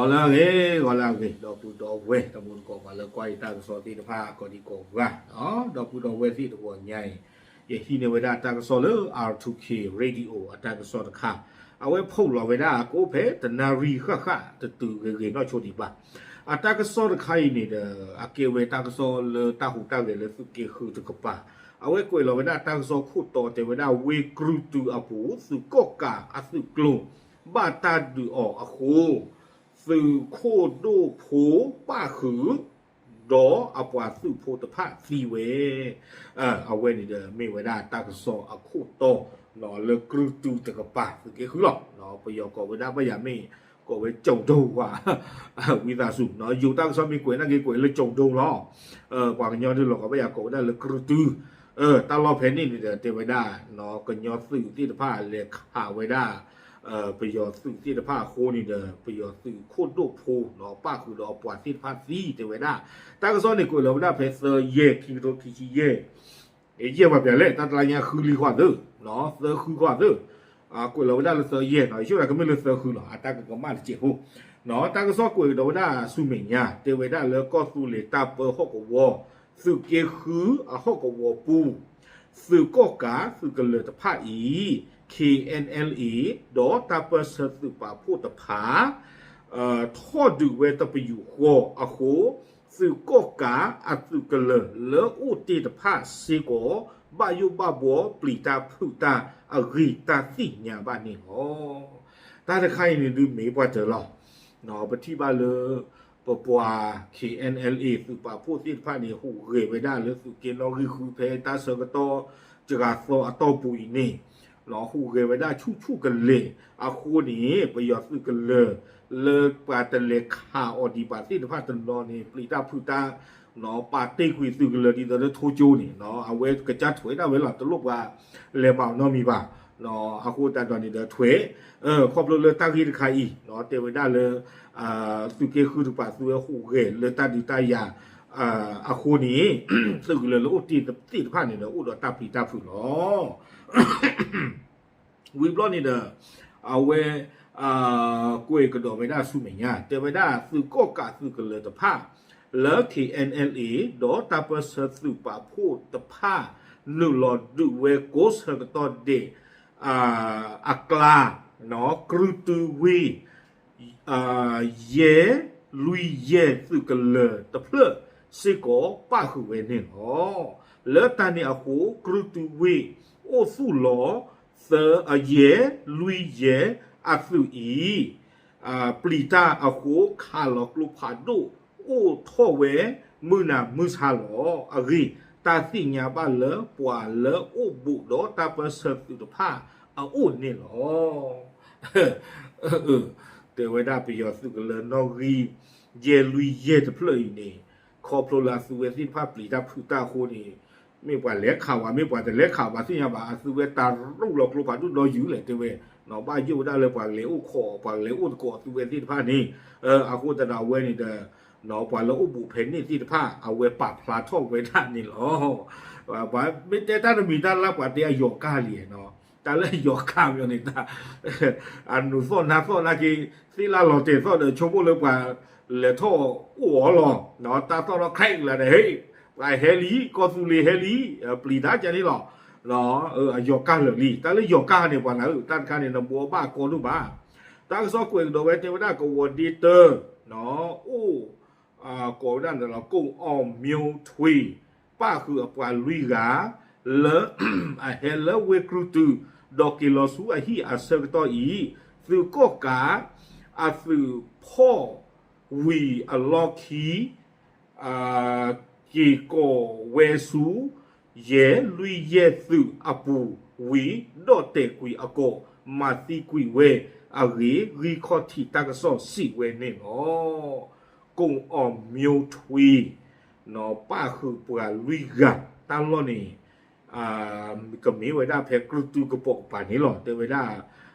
ဂီၤလၢအဂ့ၤ, ဂီၤလၢအဂ့ၤ, ဒီပုၢ်ဒီဝဲၢ်တံၤသကိး ပှၤလၢကွၢ်ယတၢ်ကစီၣ်သ့ၣ်တဖၣ် ကိးဒံကိးဂၤ, ဒီပုၢ်ဒီဝဲၢ်သ့ၣ်တဂီၤညါအံၤ, ယဟံးန့ၢ်ဝဲဒၣ်တၢ်ကစီၣ်လၢ R two K Radio အတၢ်ကစီၣ်တခါ, အဝဲဖီၣ်လီၤဝဲဒၣ်ကိးဖဲတနၣ်ရံၣ်ဃၣ်ဃၣ် တတုၤဂ့ၤဂ့ၤနီၢ်ဆိဒံးဘၣ်. အတၢ်ကစီၣ်တခါအံၤန့ၣ်ဒီး အကဲဝဲတၢ်ကစီၣ်လၢတၢ်ဟူးတၢ်ဂဲၤလၢသုးက့ဃုတကပၤ, အဝဲကွဲးလီၤဝဲဒၣ်တၢ်ကစီၣ်ခိၣ်တီတဲဝဲဒၣ် ဝ့ၢ်ကြုၢ်တုအပူၤ သုးကီၣ်ကးအသုးကျိၤ ဘၣ်တၢ်ဒုးအီၤအဃိ သုးခိၣ်ဒိၣ်ဖိပၣ်ဃုာ် ဒီးအပှၤသုးဖိတဖၣ်သံဝဲ. အဝဲန့ၣ်ဒီးမ့ၢ်ဝဲဒၣ်တၢ်ကစီၣ်အခိၣ်တီ လၢကြုၢ်တုတကပၤသုးက့ဃုလီၤ. ပယီၤကိးဝဲဒၣ်ဘၣ်ယၤမ့ၢ် ကိးဝဲကၠိၤဒိဝါ ဝံသးစူၤ, ယိၤတၢ်ကစီၣ်မ့ၢ်ကွဲးနာ်က့ ကွဲးလၢကၠိၤဒိလီၤ. ပှၤကညီဒုးလီၤကီးဘၣ်ယၤကိးဝဲဒၣ်လၢကြုၢ်တု, တၢ်လီၢ်ဖဲန့ၣ်န့ၣ်ဒီး တဲဝဲဒၣ် ကညီသုးသ့ၣ်တဖၣ်လဲၤခးဝဲဒၣ် ပယီၤသုးသ့ၣ်တဖၣ်အဃိန့ၣ်ဒီး ပယီၤသုးခိၣ်ဒိၣ်ဖိ ပၣ်ဃုာ်ဒီးအပှၤသ့ၣ်တဖၣ်သံ တဲဝဲဒၣ်. တၢ်ကစီၣ်န့ၣ်ကွဲးလီၤဝဲဒၣ်ဖဲသၢယဲၢ် ခံကထိခံဆံယဲၢ် ယဲၢ်ပှၤပျဲလဲၣ် တၢ်တလါညါဃုလံဃီသၢ, သၢဃုဃီသၢ, ကွဲးလီၤဝဲဒၣ်လၢသၢယဲၢ်နီၤ, ယဆိကမိၣ်ကမ့ၢ်လၢသၢဃုလီၤ, အတၢ်ကကမၣ်တစဲးဖိ, တၢ်ကစီၣ်ကွဲးကဒီးဝဲဒၣ်ဆူမဲာ်ညါ တဲဝဲဒၣ်လၢကီၢ်သူလ့ၤတၢ်ပၢဟီၣ်ကဝီၤ သုးက့ဃုအဟီၣ်ကဝီၤပူၤ သုးကီၣ်ကးသုးကလၢၤတဖၣ်အံၤ K N L A ဒီးတၢ်ပၢၢ်ဆၢသုးပာ်ဖှိၣ်တဖၣ် ထီၣ်ဒုးဝဲတပယူာ်ဃီအဃိ သုးကီၣ်ကးအသုးကလၢၤလၢအိၣ်တ့ၢ်တဖၣ်စ့ၢ်ကီး ဘၣ်ယိၣ်ဘၣ်ဘှီပျံၤတၢ်ဖုးတၢ်အဂ့ၢ်တၢ်သ့ၣ်ညါဘၣ်န့ၣ်လီၤ. တၢ်တခါအံၤန့ၣ်ဒုးမ့ၢ်ပှၤတၢၢ်လီၤ. ပထံၣ်ဘၣ်လၢ ပပှၤ K N L A သုးပာ်ဖှိၣ်သ့ၣ်တဖၣ်န့ၣ် ဟူးဂဲၤဝဲဒၣ်လၢသုးက့နီၣ်ဂံၢ်ဃုဖဲတၢ်ဆၢကတီၢ် တဂၤသီအတီၢ်ပူၤအံၤန့ၣ် ဟူးဂဲၤဝဲဒၣ်ဆူၣ်ဆူၣ်ကလဲာ်အဃိန့ၣ် ပယီၤသုးကလၢၤ လၢပှၤတလဲၤခးအီၤဒံးဘၣ်သ့ၣ်တဖၣ်တနီၤန့ၣ် ပျံၤတၢ်ဖုးတၢ် ပာ်တ့ၢ်ကွံာ်သုးကလၢၤဒ်သိးလၢထိကၠိန့ၣ် အဝဲကစၢ်ထွဲဒၣ်ဝဲလီၤ တလိၣ်ပှၤလဲၤမၤအီၤနီတမံၤဘၣ်. အဃိသတးဒီးန့ၣ်ဒီးထွဲ ခီဖျိလၢတၢ်ဂ့ၢ်တခါအံၤ တဲဝဲဒၣ်လၢ သုးက့ဃုတကပၤသုဝဲဟူးဂဲၤလၢတၢ်ဒုးတၢ်ယၤ အဃိန့ၣ် သုးကလၢၤလၢအိၣ်တ့ၢ်သ့ၣ်တဖၣ်န့ၣ်ဒီး အိၣ်ဒီးတၢ်ပျံၤတၢ်ဖုးလီၤ. ဝံၤဘျီန့ၣ်ဒီး အဝဲ ကွဲးကဒီးဝဲဒၣ်ဆူမဲာ်ညါ တဲဝဲဒၣ်သုးကီၣ်ကးသုးကလၢၤတဖၣ် လၢ K N L A ဒီးတၢ်ပၢၢ်ဆၢသုးပာ်ဖှိၣ်တဖၣ် နုာ်လီၤဒုးဝဲကိးဆၢကတီၢ်ဒဲး အကျါ ကြုၢ်တုဝ့ၢ် ယဲၢ်လွံၢ်ယဲၢ်သုးကလၢၤတဖျၢၣ် စ့ၢ်ကီးပၣ်ဃုာ်ဝဲန့ၣ်လီၤ. လၢတၢ်န့ၣ်အဃိ ကြုၢ်တုဝ့ၢ်အိၣ်သူၣ်လီၤ သၢ ယဲၢ်လွံၢ်ယဲၢ်အသုးအံၤ ပျံၤတၢ်အဃိ ခးလီၤကျိဖးဒိၣ် အိၣ်ထီၣ်ဝဲ မုၢ်နၤမုၢ်ဆါလီၤ. အဂ့ၢ် တၢ်သ့ၣ်ညါဘၣ်လၢပှၤလၢအိၣ်ဘူးဒီးတၢ်ပၢၢ်ဆၢသုးတဖၣ်အအိၣ်န့ၣ်လီၤ. တဲဝဲဒၣ်ပယီၤသုးကလၢၤနီၣ်ဂံၢ် ယဲၢ်လွံၢ်ယဲၢ်တဖျၢၣ်အံၤန့ၣ် ခီဖျိလၢအသုဝဲသ့ၣ်တဖၣ်ပျံၤတၢ်ဖုးတၢ်အဃိန့ၣ် မ့ၢ်ပှၤလဲၤခးဝဲ မ့ၢ်ပှၤတလဲၤခးဝဲသ့ၣ်ညါဘၣ် အသုဝဲတၢ်ရူၢ်လီၤကျိဖးဒိၣ်ဒီယုာ်လဲၣ်တဲဝဲ, ဘၣ်ယိၣ်ဝဲဒၣ်လၢပှၤကလဲၤအိၣ်ခိး ပှၤကလဲၤအိၣ်သကိးအသုဝဲသ့ၣ်တဖၣ်န့ၣ် အဃိသတးဒီးအဝဲန့ၣ်ဒီး ပှၤလၢအိၣ်ဘူးဖဲန့ၣ်သ့ၣ်တဖၣ် အဝဲပာ်ဖျါထီၣ်ဝဲဒၣ်န့ၣ်လီၤ. ပှၤမ့ၢ်တဲတၢ်တမံၤတၢ်လၢပှၤတဲအယီၤကၢ်လံနီၤ, တၢ်လၢအယီၤကၢ်မ့ၢ်န့ၣ် တၢ် အနူၤသီၣ်နါသီၣ်နာ်က့ သ့ၣ်လၢလီၤတဲာ်သီၣ်ဒီး ဆိကမိၣ်လၢပှၤလဲၤထီၣ်အိၣ်အီၤလီၤ. တၢ်သီၣ်ထီၣ် crack လၢဒီး ဟ့ၣ် ပှၤဟဲလံ ကီၢ်သူလ့ၤဟဲလံ ပျံၤတၢ်ကန့ၣ်လီၤ. အယီၤကၢ်လၢာ်လံ တၢ်လၢယီၤကၢ်န့ၣ် ပှၤနၤဧၢ တၢ်တခါန့ၣ် နဘှီဘၣ်ကီဒိၣ်ဘၣ်. တၢ်ကစီၣ်ကွဲးကဒီးဝဲတဲဝဲဒၣ်ကဝီၤဒ့တၢ အိၣ် ကိးဝဲဒၣ်န့ၣ်လီၤ ကိၣ်အီၣ်မျိၣ်ထွ့ ပၣ်ဃုာ်အပှၤလွံၢ်ဂၤ လၢ အဟဲလၢဝ့ၢ်ကြုၢ်တု ဒီးက့ၤလီၤဆူအဟံၣ်အဆၢကတီၢ်အံၤ သုးကီၣ်ကး အသုးဖီၣ်ဝံၤအလီၢ်ခံ က့ၤကိးဝဲဆူ ယဲၢ်လွံၢ်ယဲၢ်သုးအပူၤဝံၤ ဒီၣ်တဲာ်ကွံာ်အကိာ် မၤသံကွံာ်ဝဲအဂ့ၢ် ဂံၢ်ခီၣ်ထံးတၢ်ကစီၣ်စံးဝဲန့ၣ်လီၤ. ကိၣ်အီၣ်မျိၣ်ထွ့ ပၣ်ဃုာ်ပှၤလွံၢ်ဂၤ တၢ်လီၢ်န့ၣ် ကမ့ၢ်ဝဲဒၣ်ဖဲကြုၢ်တုကပိာ်ကပၤန့ၣ်လီၤ. တဲဝဲဒၣ်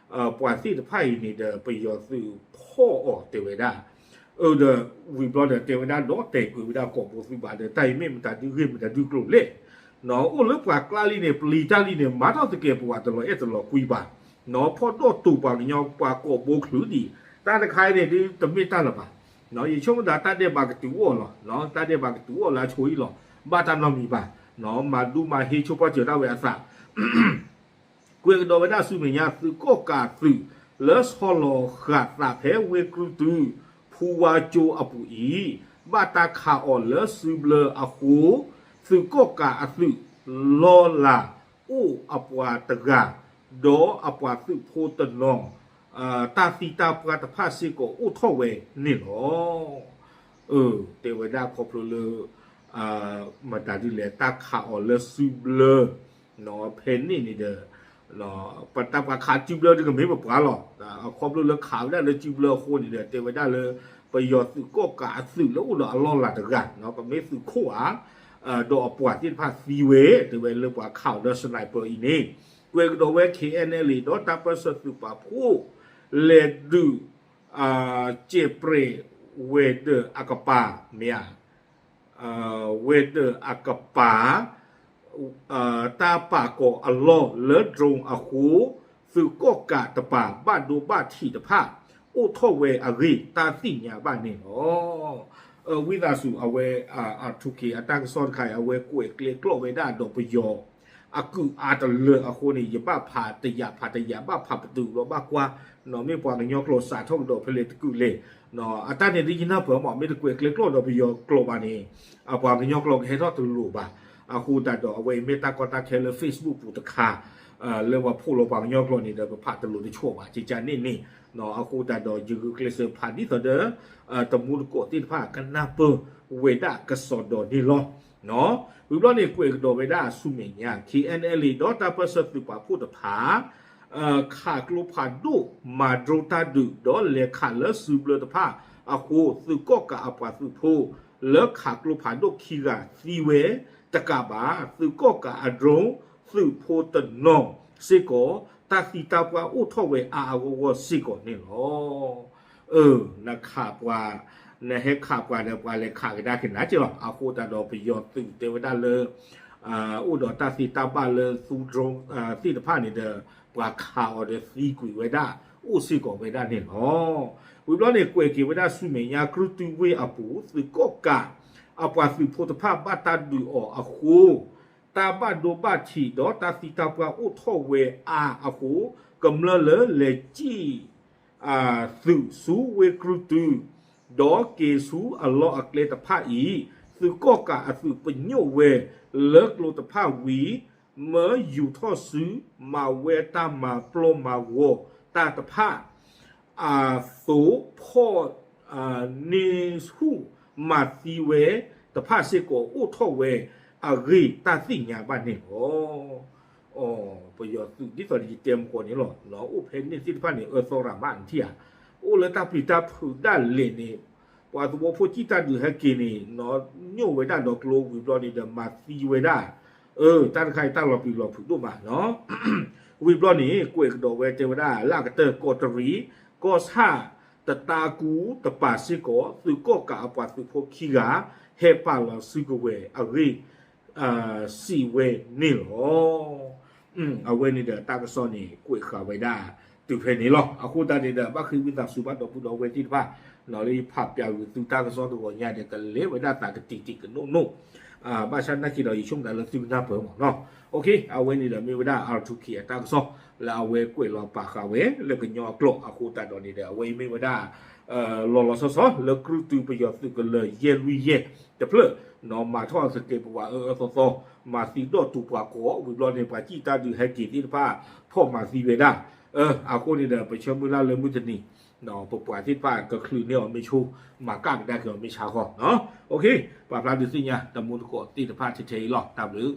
ပှၤသ့ၣ်တဖၣ်အံၤန့ၣ်ဒီး ပယီၤသုးဖီၣ်အီၤတဲဝဲဒၣ် အဒီးဝံၤဘျီဒီး တဲဝဲဒၣ်ဒီးတဲာ်ကွံာ်ဝဲဒၣ်ကိာ်ဘိသုးဘၣ်ဒီး တၢ်အံၤမ့ၢ်မတၤဒုဂ့ၢ်မတၤဒုကျိၤလဲၣ်. အိၣ်လၢပှၤကျါလံန့ၣ် ပျံၤတၢ်လံန့ၣ် မၤထီၣ်သကဲးပဝးတလီၤအဲၣ်တလီၤကွံဘၣ်. ဖီၣ်ဒိၣ်တုာ်ပှၤကညီပှၤကိာ်ဘိချုးဒံး တၢ်တခါအံၤန့ၣ်ဒုးတမ့ၢ်တၢ်လၢၤဘၣ်, ယဆိကမိၣ်သးတၢ်ဒဲးဘးကတုၤအိၣ်လီၤ, တၢ်ဒဲးဘးကတုၤအိၣ်လၢအဆိအံၤလီၤ, ဘၣ်တၢ်နီတမံၤဘၣ်, မၤဒူမၤဟ့ဆိပာ်စၢၤဒၣ်ဝဲအသး ကွဲးကဒီးဝဲဒၣ်ဆူမဲာ်ညါ သုးကီၣ်ကးသုးလၢဆီလီၤဃာ်သးဖဲဝ့ၢ်ကြုၢ်တု ဖူဝါကၠိအပူၤအံၤ ဘၣ်တၢ်ခးအီၤလၢစုဘျၢအဃိ သုးကီၣ်ကးအသုးလီၤလးအိၣ်အပှၤတဂၤ ဒီးအပှၤသုးဖိတနီၤ တၢ်သံတၢ်ပှၢ်တဖၣ်စ့ၢ်ကီးအိၣ်ထီၣ်ဝဲန့ၣ်လီၤ. တဲဝဲဒၣ်ခီဖျိလၢ မတၤဒ်လဲၣ် တၢ်ခးအီၤလၢစုဘျၢ ဖဲန့ၣ်န့ၣ်ဒီး တၢ်ပှၤခးစုဘျၢဒုးကမ့ၢ်ပပှၤလီၤ. အခီဖျိလၢခးဝဲဒၣ်လၢစုဘျၢအဃိန့ၣ်ဒီး တဲဝဲဒၣ်လၢ ပယီၤသုးကီၣ်ကးအသုးလၢအိၣ်ဒီးအလီၢ်လၤတဂၤ ပမ့ၢ်သုးခိၣ်ဧါ ဒီးအပှၤသ့ၣ်တဖၣ်သံဝဲ တဲဝဲလၢပှၤခးအီၤဒီး sniper အံၤန့ၣ် ကွဲးကဒီးဝဲ K N L A ဒီးတၢ်ပၢၢ်ဆၢသုးပာ်ဖှိၣ် လဲၤဒုး ကဲးပြဲးဝဲၤဒၢးအကပၤ မ့ၢ်ဧါ ဝဲၤဒၢးအကပၤ တၢ်ပာ်ကီၤအလီၢ်လၢ drone အဃိ သုးကီၣ်ကးတပၤ ဘၣ်ဒိဘၣ်ထံးတဖၣ် အိၣ်ထီၣ်ဝဲအဂ့ၢ် တၢ်သ့ၣ်ညါဘၣ်န့ၣ်လီၤ. ဝံသးစူၤအဝဲ R two K အတၢ်ကစီၣ်တခါအံၤ အဝဲကွဲးကျဲကျီၢ်ဝဲဒၣ်ဒီးပယီၤ အကုၢ်အါတလၢအဃိန့ၣ် ယဘၣ်ဖးတယာ်ဖးတယာ် ဘၣ်ဖးပတုာ်ဘျီဘၣ်ကွၢ် မ့ၢ်ပှၤကညီကျိာ်စးထီၣ်ကဒီးဖဲလဲၣ်တကုာ်လဲၣ် အတၢ်န့ၣ်ဒ်ယနၢ်ပၢၢ်မး မ့ၢ်တကွဲးကျဲကျီၢ်ဒီးပယီၤကျိာ်ဘၣ်န့ၣ် အပှၤကညီကျိာ်ကဟဲထီၣ်တလိၤဘၣ်. အဃိသတးဒီး အဝဲအံၤမ့ၢ်တၢ်ကီတၢ်ခဲလၢ Facebook ပူၤတခါ လၢပှၤဖီၣ်လီၤပှၤကညီကျိာ်န့ၣ်ဒီး ပဖးတလိၤတဆီၣ်ဘၣ် ကကန့ၣ်န့ၣ် အဃိသတးဒီး ယဂုာ်ကျဲးစၢးဖးဒ်သိးဒီး တမူတကိးသ့ၣ်တဖၣ် ကနၢ်ပၢၢ်ဝဲဒၣ်ကစီဒီန့ၣ်လီၤ. ဝံၤဘျီန့ၣ် ကွဲးကဒီးဝဲဒၣ်ဆူမဲာ်ညါ K N L A ဒီးတၢ်ပၢၢ်ဆၢသုးပာ်ဖှိၣ်တဖၣ် ခးကျိဖးဒိၣ် မၤ drone တၢ်ဒုး ဒီးလဲၤခးလၢစုဘျၢတဖၣ်အဃိ သုးကီၣ်ကးအပှၤသုးဖိ လၢခးကျိဖးဒိၣ်ခံဂၤသံဝဲတကးဘၣ် သုးကီၣ်ကးအ drone သုးဖိတနီၤစ့ၢ်ကီး တၢ်သံတၢ်ပှၢ်အိၣ်ထီၣ်ဝဲအါအါဂီၢ်ဂီၢ်စ့ၢ်ကီးန့ၣ်လီၤ. အၢ နခးပှၤ နဟဲခးပှၤဒီး ပှၤလဲၤခးကဒါက့ၤနၤက့လီၤ. အဃိသတးဒီး ပယီၤသုးတဲဝဲဒၣ်လၢ အိၣ်ဒီးတၢ်သံတၢ်ဘၣ်လၢသူ drone သ့ၣ်တဖၣ်န့ၣ်ဒီး ပှၤခးအီၤဒီးသံကွံာ်ဝဲဒၣ် အိၣ်စ့ၢ်ကီးဝဲဒၣ်န့ၣ်လီၤ. ဝံၤဘျီန့ၣ် ကွဲးက့ၤဝဲဒၣ်ဆူမဲာ်ညါ ကြုၢ်တုဝ့ၢ်အပူၤ သုးကီၣ်ကး အပှၤသုးဖိတဖၣ်ဘၣ်တၢ်ဒုးအီၤအဃိ တၢ်ဘၣ်ဒိဘၣ်ထံးဒီးတၢ်သံတၢ်ပှၢ်အိၣ်ထီၣ်ဝဲအါအဃိ ကမျၢၢ်လၢလဲၤစံၣ် သုးဆူဝ့ၢ်ကြုၢ်တု ဒီးက့ၤဆူအလီၢ်အကျဲတဖၣ်အံၤ သုးကီၣ်ကးအသုးပညိၣ်ဝဲလၢကျိတဖၣ်ဝံၤ မၢယူၤထီၣ်စု မၤဝဲတၢ်မၤပျီမၤဂီၤတၢ်တဖၣ် အသိးဖီၣ်န့ၢ်ဆူၣ်မၤသံဝဲတဖၣ်စ့ၢ်ကီးအိၣ်ထီၣ်ဝဲအဂ့ၢ်တၢ်သ့ၣ်ညါဘၣ်န့ၣ်လီၤ. ပယီၤသုးဒ်သိးယတဲမကီၢ်န့ၣ်လီၤ အိၣ်ဖဲန့ၣ်သ့ၣ်တဖၣ်န့ၣ် အၢသီရၤမးနထံၣ်ဧါ အိၣ်လၢတၢ်ပျံၤတၢ်ဖုးဒၣ်လဲာ်န့ၣ် ပှၤသဝီဖိစံၣ်တၢ်ဒုးဟဲက့ၤန့ၣ် ညိၣ်ဝဲဒၣ်ဒီးကျိဝံၤဘျီန့ၣ်ဒီးမၤသံဝဲဒၣ် အၢ တၢ်တခါအံၤတၢ်လီၤပျံၤလီၤဖုးဒိၣ်မးနီၤ ဝံၤဘျီန့ၣ် ကွဲးကဒီးဝဲတဲဝဲဒၣ် လၢအကတၢၢ်ကီးတရံး ကီၢ်ဆၣ်တတါကူတပၤစ့ၢ်ကီး သုးကီၣ်ကးအပှၤသုးဖိခံဂၤ ဟဲပာ်လီၤစုကဝဲၤအဂ့ၢ် စံးဝဲန့ၣ်လီၤ. အဝဲန့ၣ်ဒီးတၢ်ကစီၣ်န့ၣ် ကွဲးဃာ်ဝဲဒၣ်တုၤဖဲန့ၣ်လီၤ. အဃိသတးန့ၣ်ဒီး ဘၣ်ဃ့ဝံသးစူၤဘၣ်ဒီပုၢ်ဒီဝဲၢ်သ့ၣ်တဖၣ် လၢယဖးပၠးဂုာ်သုတၢ်ကစီၣ်တဂီၤညါဒီး ကလဲၤဝဲဒၣ်သးကတံာ်တံာ်ကနိၣ်နိၣ် ဘၣ်ဆၣ်နာ်က့ဒီး ယဆိကမိၣ်သးလၢသုကနၢ်ပၢၢ်မးနီၤ. အဝဲန့ၣ်ဒီးမ့ၢ်ဝဲဒၣ် R two K အတၢ်ကစီၣ် လၢအဝဲကွဲးလီၤပာ်ဃာ်ဝဲလၢကညီအကျိာ်အဃိသတးဒီးန့ၣ်ဒီး အဝဲအံၤမ့ၢ်ဝဲဒၣ် လီၤလီၤဆီဆီလၢကြုၢ်တုပယီၤသုးကလၢၤယဲၢ်လွံၢ်ယဲၢ်တဖျၢၣ် မၤထီၣ်သကဲးပဝးအၢအၢသီသီ မၤသံဒီးတူာ်ပှၤကိးဝံၤဘျီန့ၣ် ပှၤစံၣ်တၢ်ဒုးဟဲက့ၤသ့ၣ်တဖၣ် ဖီၣ်မၤသံဝဲဒၣ် အဃိန့ၣ်ဒီး ပဆၢမုၢ်လၢ်လၢမုၢ်တနံၤ ပပှၤသ့ၣ်တဖၣ်ကချုးန့ၢ်အီၤမ့ၢ်ဆိ မၤကၣ်ကဒါက့ၤအီၤမ့ၢ်ဆါဃီ ပာ်ဖျါဒုးသ့ၣ်ညါ တမူတကိးသ့ၣ်တဖၣ်ထဲထဲအံၤလီၤ. တၢ်ဘျုး